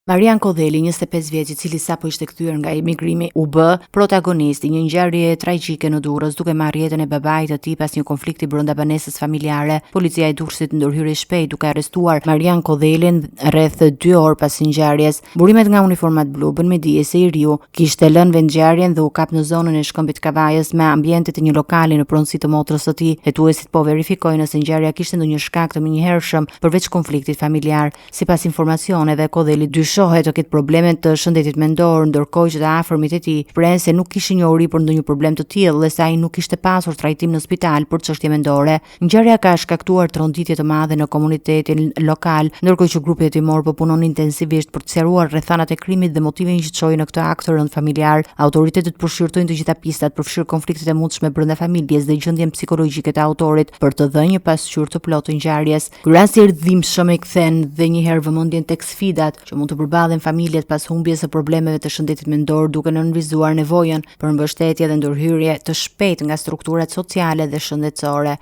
Marian Kodheli, 25 vjeç, i cili sapo ishte kthyer nga emigrimi, u bë protagonist i një ngjarjeje tragjike në Durrës, duke marrë jetën e babait të tij pas një konflikti brenda banesës familjare. Policia e Durrësit ndërhyri shpejt duke arrestuar Marian Kodhelin rreth 2 orë pas ngjarjes. Burimet nga uniformat blu bënë me dije se i riu kishte lënë vendngjarjen dhe u kap në zonën e Shkëmbit Kavajës në ambientet e një lokali në pronësi të motrës së tij. Hetuesit po verifikojnë nëse ngjarja kishte ndonjë shkak të menjëhershëm përveç konfliktit familjar. Sipas informacioneve, Kodheli dyshohet të ketë probleme të shëndetit mendor, ndërkohë që të afërmit e tij shprehen se nuk kishin njohuri për ndonjë problem të tillë dhe se ai nuk kishte pasur trajtim në spital për çështje mendore. Ngjarja ka shkaktuar tronditje të madhe në komunitetin lokal, ndërkohë që grupi hetimor po punon intensivisht për të sqaruar rrethanat e krimit dhe motivin që çoi në këtë akt të rëndë familjar. Autoritetet po shqyrtojnë të gjitha pistat, përfshirë konfliktet e mundshme brenda familjes dhe gjendjen psikologjike të autorit, për të dhënë një pasqyrë të plotë të ngjarjes. Ky rast i dhimbshëm e kthen dhe një herë vëmendjen tek sfidat që mund të përballen familjet pas humbjes së problemeve të shëndetit mendor, duke nënvizuar nevojën për mbështetje dhe ndërhyrje të shpejtë nga strukturat sociale dhe shëndetësore.